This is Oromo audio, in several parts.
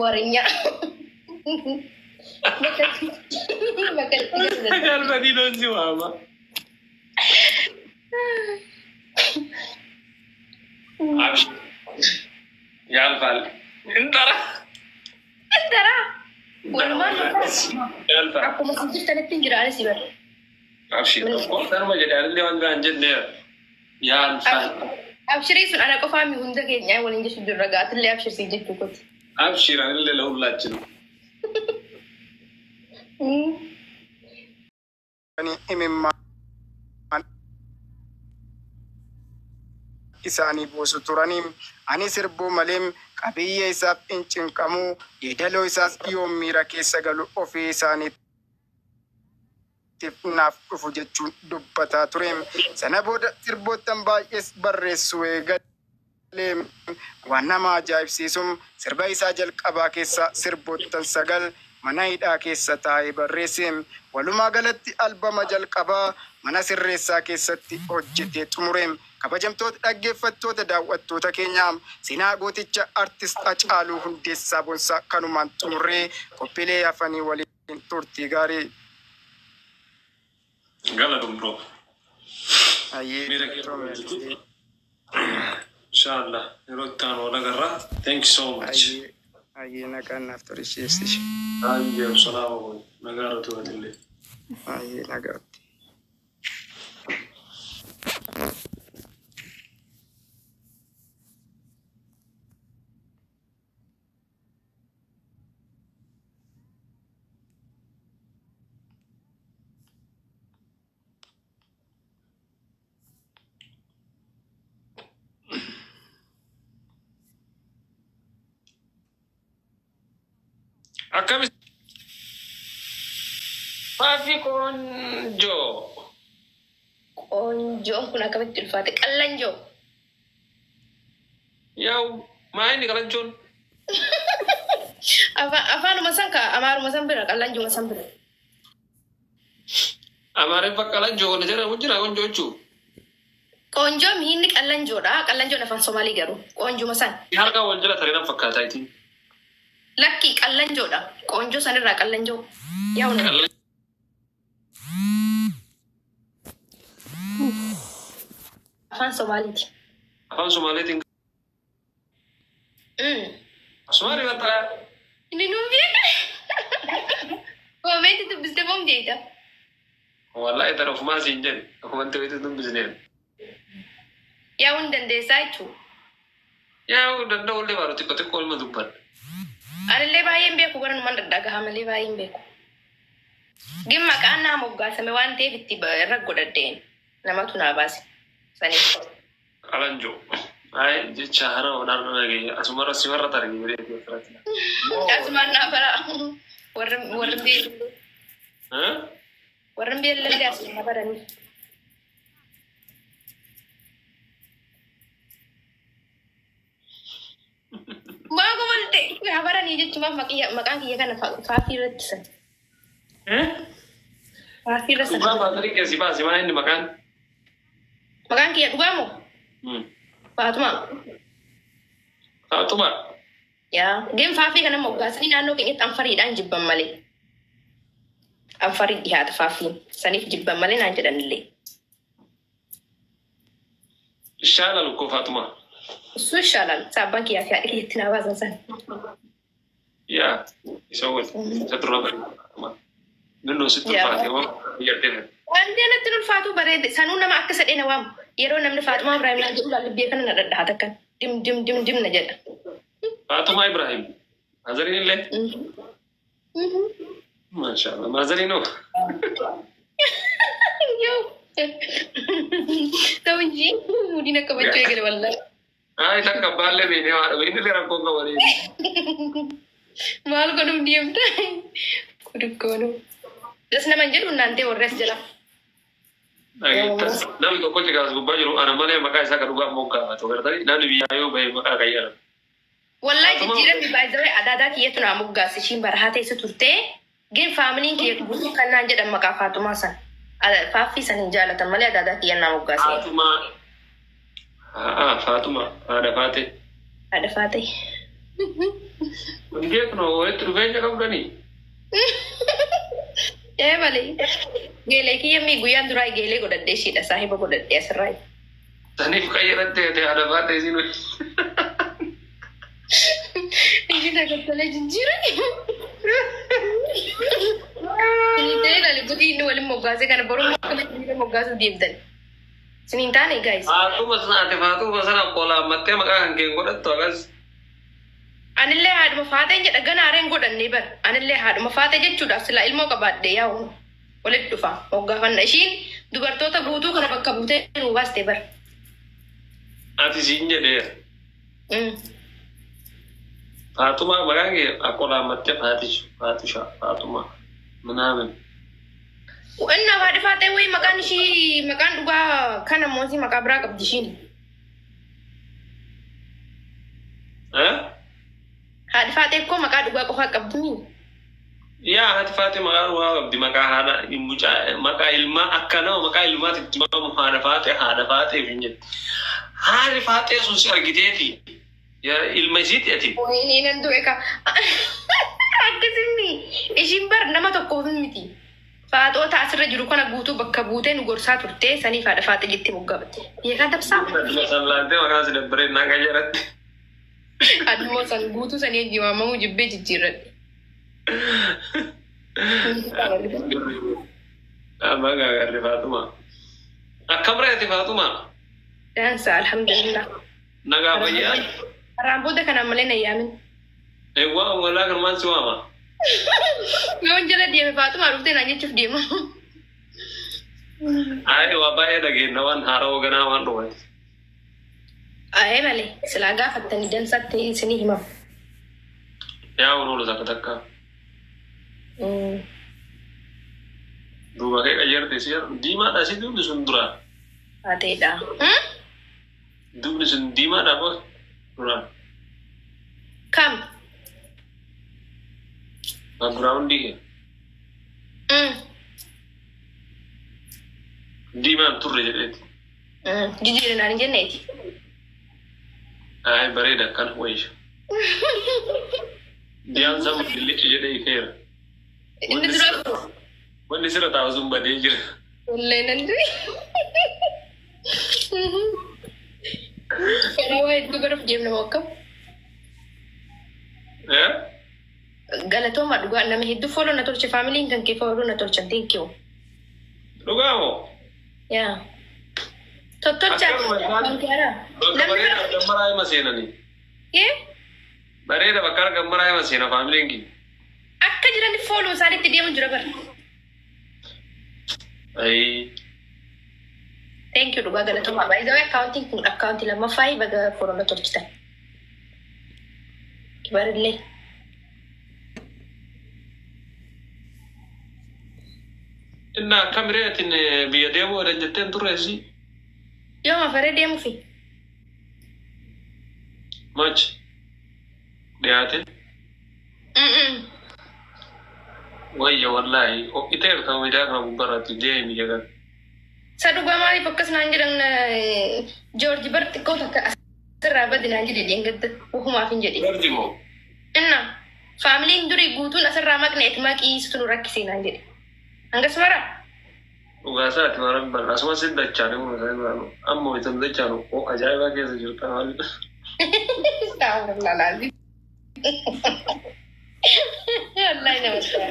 Warinyaa. Bakka Galmanii loon si waama. Abshir. Yaalfaal. Intara. Intara. Walumaan Yaalfaal. akkuma isin jirtanitti hin jira anis bara. Abshir. Sanuma jedhe anillee waan biraan jenneera. Yaalfaal. Abshirii sun ana qofaa mi hunda keenya waliin jechu jirra gaatillee abshirsii jechuu kooti. Abshir anillee ለሁላችንም. Imimmaan isaanii buusu turanii, ani sirbuu malee qabiyyee isaaf hin cinqamu, yeedaloo isaas yoom miira keessa galu ofii isaaniitiif naaf dhufu jechuun dubbataa ture. Sana booda sirboottan baay'ees barreessuu eegalee. Waan nama ajaa'ibsiisu, sirba isaa jalqabaa keessa sirboottan 9 mana hidhaa keessa taa'ee barreesse. Walumaa galatti albama jalqabaa mana sirreessaa keessatti hojjetee xumure. Kabajamtoota dhaggeeffattoota daawwattoota keenya, seenaa gooticha artist Hacaaluu Hundeessaa Boonsaa kanumaan xumurree, qophiilee hafanii waliin turtii gaarii. Galatum, bro. Ayyee. Miira kee Inshallah. Yeroo itti aanu wal agarra. Thank you so much. Ayyee, ayyee, nagaan naaf ture isheessish. Ayyee, salaama kun. Nagaa irra turanillee. Ayyee, nagaatti. Akkami Faafi ቆንጆ. Qoonjoon kun akkamitti ulfaate qallanjoo. Yaa'u maa inni qalanchoon? Afaanuma san ka amaaruma san bira qallanjuma san bira. Amaariffa qalanchoo kana jedhamu jira qoonjoo jechuun. Qoonjoon mihinni qallanjoodha. Qallanjoon afaan Somaalii garuu qoonjuma san. Harka wal jala taree nan fakkaata itti. Lakkii, qallanjoodha. Qoonjoo sanirraa qallanjoo. Yaa'u nama. Afaan Somaaliiti. Afaan Somaaliitiin. Somaalii irratti Inni nuun beeka. Koomeetii dubbistee moom jeeta. Wallahi tara ofumaa siin jedhe akkuma itti wayitu dubbisneen. Yaa'uu hin dandeessaa jechuudha. Yaa'u danda'u illee baaru xiqqoo xiqqoo ilma dubbadha. Anillee baay'een beeku, bara numan dhadhagahaa malee baay'een beeku. Gin maqaan naa moggaasame waan ta'eef itti irra godhadheen namatu naa baase. Saniif. Qalanjoo. Ay, jecha hara odhaan nageenya asumarra simarra targee jedhee asirratti. Asumaan naa bara warri warri beellee warri beellallee asuma baraniif. Maa gomalte haa baranii jechuun maqaan kiyya kana faafii irratti san. Faafii irra san. Dhugaa baatanii keessi baasi maa inni maqaan? Maqaan kiyya dhugaa moo? Faatumaa. Faatuma. Yaa, gin faafii kana moggaasanii naannoo keenyatti anfariidhaan jibban malee. Anfarii dhiyaata faafiin. Saniif jibban malee naan jedhanillee. Ishaala lukkoo Faatuma. እሱ ይሻላል። Abbaan kiyyaa fi haadhi kiyyatti naa baasan san. Yaa, isa wal isa dura bari Faatuma. Nunnoo sitti ulfaate moo biyyatee. Wanti natti ulfaatu bareede sanuu nama akka sadhee na waamu. Yeroo namni Faatumaa Ibrahim naan jedhu laallibbee kana na dhadhaha takkan. Dim dim dim dim na jedha. Faatumaa Ibrahim. Maazariin illee. Maashaallah. Maazariin hoo? Yoo. Ta'u inji mudiin akka bachuu eegale wallahi. Ay, takka baallee beeknee waa dhabe. Inni illee rakkoo qabanii. Maal godhuuf deemta? Kudukkoonu. Das nama hin jedhu naan ta'e warri as jala. Dhageettas namni tokko cigaas gubbaa jiru ana malee maqaa isaa kan dhugaa moggaafatu gartanii namni biyyaa yoo bahe maqaa kan jedhamu. Wallahi jijjiiramni baay'ee adaadaa kiyyatu naa moggaase, ishiin barahaa teesse turtee gin faamiliin kiyya guutuu kan naan jedhan maqaa Faatumaa san. Faaffii san hin jaalatan malee adaadaa kiyya naa moggaase. Faatumaa. Haa, Faatuma haadha faate. Haadha faatee. እንዴት ነው walitti dhufeenya qabdanii? Ee malee. Geelee kiyya mii guyyaan duraa geelee godhadhee ishiidha saahiba godhadhee asirraa. Saniif qayyarattee ta'e haadha baatee isiin Ishiin akkattalee jijjiirani. Inni ta'e ilaali guutii inni waliin moggaasee kana boruu akkamitti moggaasuuf deemtan. Siniin taane guys. Faatuma sana ati faatuma sana qolaammattee maqaa kan kee godhattu akkas. Anillee haadhuma faateen jedha gana hareen godhannee bar. Anillee haadhuma faatee jechuudhaaf silaa ilmoo qabaadhe yaa'u walitti dhufa moggaafanna. Ishiin dubartoota guutuu kana bakka buutee nuu baaste bar. Ati siin jedheera. Faatuma maqaan kee qolaammattee faatishu faatisha faatuma ምናምን እና haadha faatee wayii maqaan ishii maqaan dhugaa kana moosii maqaa biraa qabdi ishiin. Haadhi faatee koo maqaa dhugaa qofaa qabdi mii? Yaa haati faatee maqaa dhugaa qabdi maqaa haadha mucaa maqaa ilmaa akka nama maqaa ilmaatti itti waamu haadha faatee hin jetti. Haadhi faatee sun si argiteeti ilma isiitti ati. Wayinii nan du'e ka. Akkasumni ishiin bar nama tokkoof miti. Faaxoota asirra jiru kana guutuu bakka buutee nu gorsaa turte saniif haadha faatee jettee moggaafatte. Beekaa dabsaa. Sallaantee maqaan si dabbaree naa qajeelatti. Admoo san guutuu sanii hojii waamamuu jibbee jijjiirradhe. Amma gagarri Faatuma. Akkam reeti Faatuma? Dansa alhamdulillah. Nagaa fayyaa? Har'aan booda kanaan malee na yaamin. Eewwa walaa kanumaan si waama. Yoon jala deeme Faatuma dhuftee naan jechuuf deema. Ayi waa baay'ee dhageenya waan haarawaa ganaa waan dhufan. Ayi malee silaa gaafattanii dansaatti isinii himamu. Yaa oolu takka takka. Duuba kee qajeelte si diimaadha si duubni sun dura. Faateedha. Duubni sun diimaadha moo dura? Kam? Background kee. Diimaan turre jedheeti. Jijjiirri naan hin jenneeti. Ayi bareeda akkana wayisha. Diyaan sama dillichi jedhee ifeera. Inni dura. Wanni sirra taa'u sun badee jira. Wallee nan du'i. Karaa waa hedduu godhuuf deemna moo akkam? Galatooma dhugaa nama hedduu follow na tolche faamiliin kan kee follow na tolchan thank you. Dhugaa moo? Yaa. Tottolcha. Bakka bareeda gammaraa hima seenanii. Bareeda bakka gammaraa hima seena faamiliin kee. Akka jiran follow isaaniitti deemu jira bara. Ayi. Thank you dhugaa galatooma. By the way accounting kun accountii lammaffaa baga follow na tolchitan. Kibarillee. Inna akkam reetiin biyya deemuu jedhan jetteen turreessi. Yooma faree deemuufi. Machi dhiyaate. Wayya wallaahi ho'iteerta miidiyaa kana gubbaarratti deemi jedhan. Isa dhugaa maaliif akkas naan jedhan Joorji bar xiqqoo takka asirraa badi naan jedhe deengedda ofumaaf hin jedhe. Joorji moo? Inna faamiliin durii guutuun asirraa maqneet maqiisitu nu rakkisee naan jedhe. Hangas mara? Dhugaasaati waan rabbi bal'aa asuma sin dachaane kun amma isin dachaanu ajaa'ibaa keessa jirta maali. Astaghfirullah alazim. Wallahi nama ta'a.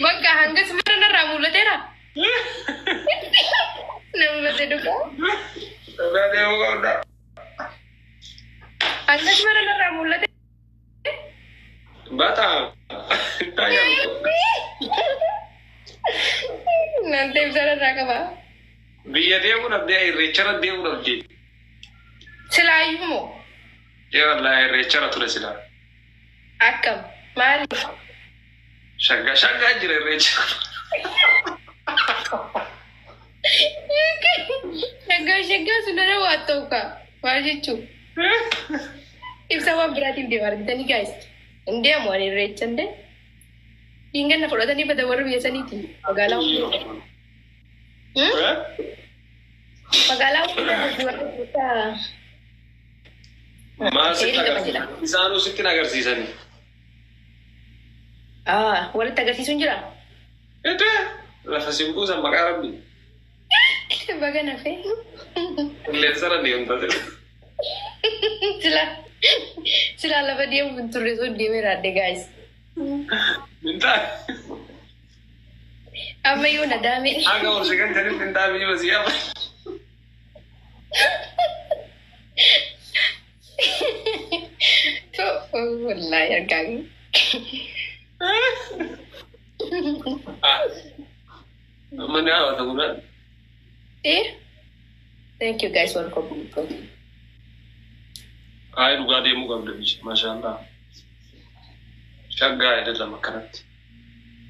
Bakka hangas mara narraa mul'ateera. Nama bade dhugaa. Dhugaa deemuu qabda. Hangas mara narraa mul'ate. በጣም ይታያል እኮ። እናንተ ibsa qaba. Biyya deemuu dhabdee irreechara deemuu dhabdee. Silaayyuu moo Ee wallaahi irreechara ture silaa. akkam maaliif? Shaggaa shaggaa jira irreecha. Shaggaa shaggaa sun dara waa ta'u kaa maal jechuu? Ibsa waan biraatiif deema argitanii guys. Hin deemu ani irreecha hin deemu. Diinganna fudhatanii bada warra biyya saniiti. Magaalaa hundaa. Magaalaa hundaa warra Maal sitti Seerii qaba agarsiisa? jedha. Isaanuu sitti hin agarsiisanii. Ah, walitti agarsiisuun jira. Edee lafa siin buusan maqaa rabbi. Baga nafee. Qilleensarra deemta sila. Sila sila lafa deemu hin turre sun deemee raadde guys. Hin taane. Ammayyuu na daame. Haga ol sigan tanitti hin taane biyya basii amma. Wallaahi argaa. Amma ni haawwata kunaan. Eh? Thank you guys for coming. Hayi dhugaa deemuu qabda biyya. Maashaallah. Shaggaa jedhama akkanatti.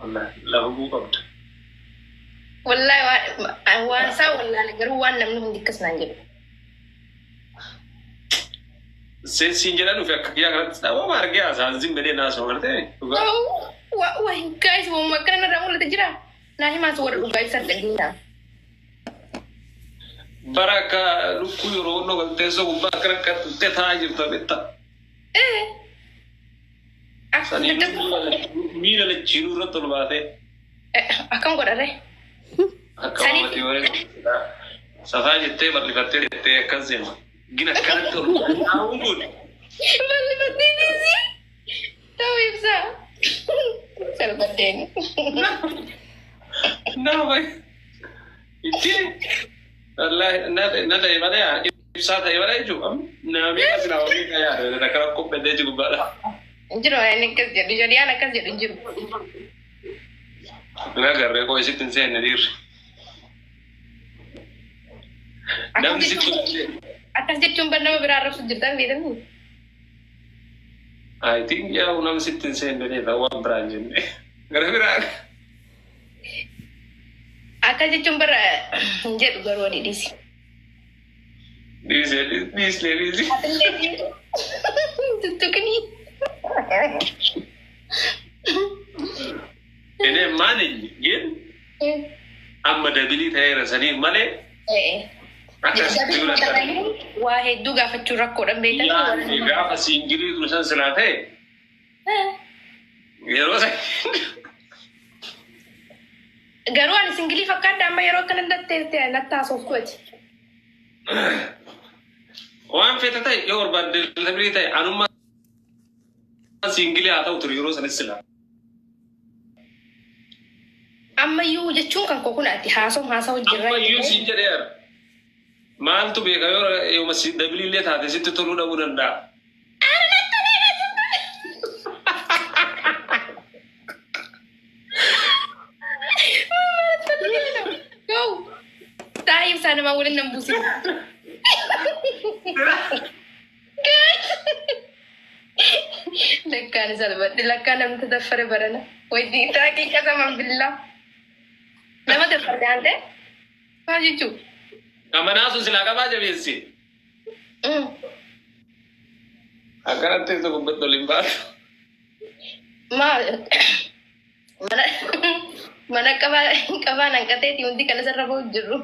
Wallaahi lafa bu'uu qabda. Wallaahi waan isaa wallaahi garuu waan namni hundi akkas naan jedhu. Siin jedhan dhufe akka kiyyaa kanatti dhaabama argee haasaan zim jedhee naasoo gartee dhugaa. Waa guys waan akkana narraa mul'ata jira. Naa himaas warra dhugaa isaan dhageenya. Bara akka lukkuu yeroo onnoo galteessoo gubbaa akkana akka tuttee taa'aa jirta beektaa. Eh. Sanii miila lachiinuu irratti ol baatee Akkam godhare? Akka mamatti yoo safaa jettee bal'ifattee jettee akkas deema. Gina akkanatti ol baatee taa'uun kun. Bal'ifattee dhiisii. Ta'uu ibsaa. Salphadheen. Nama ittiin wallaahi na ta'e malee ibsaa ta'e malee jechuudha. Nama meeqa silaa waliin kan yaadu akka rakkoo fedhee jiru gubbaadha. Jiru inni akkas jedhu shari'aan akkas jedhu hin jiru. Na agarree koo isitti hin seenne dhiirri. Namni sitti Akkas jechuun bar nama biraa arrabsu jirtan beekamni. I think yaa namni sitti hin seenne dheedha waan biraa hin jenne. Gara biraa. Akkas jechuun bar hin jedhu garuu ani dhiisi. Dhiisee dhiislee dhiisee. Atillee tuttuqni. Inni maal jedhu amma dabilii ta'eera saniif malee akkasitti dura Waa hedduu gaafachuun rakkoodhaan beektan. Yaani gaafa siingilii ture san silaa ta'e yeroo san Garuu ani singilii fakkaadha amma yeroo akkana natti haasoftu ati. Waan fete ta'e yoo barbaadde dabilii ta'e anummaa siingilii haa ta'u ture yeroo sanis silaa. Ammayyuu jechuun kan koo kun ati haasom haasawu jirra. Ammayyuu siin jedheera. Maaltu beeka yoo yooma dabilii illee taate sitti toluu dhabuu danda'a. Go. Taa'ii ibsaa namaa waliin nan buusin. Lakkaan salphadhe lakkaan namni taffare barana. Wayii taaqii qasaman billaa. Nama taffarte aan ta'e? Maal jechuu? Amanaa sun silaa qabaa jabeessi. Akkanatti isa gubbatti ol hin baatu. Maal mana mana qabaa qabaan hanqateeti hundi kana sarara bahu jiru.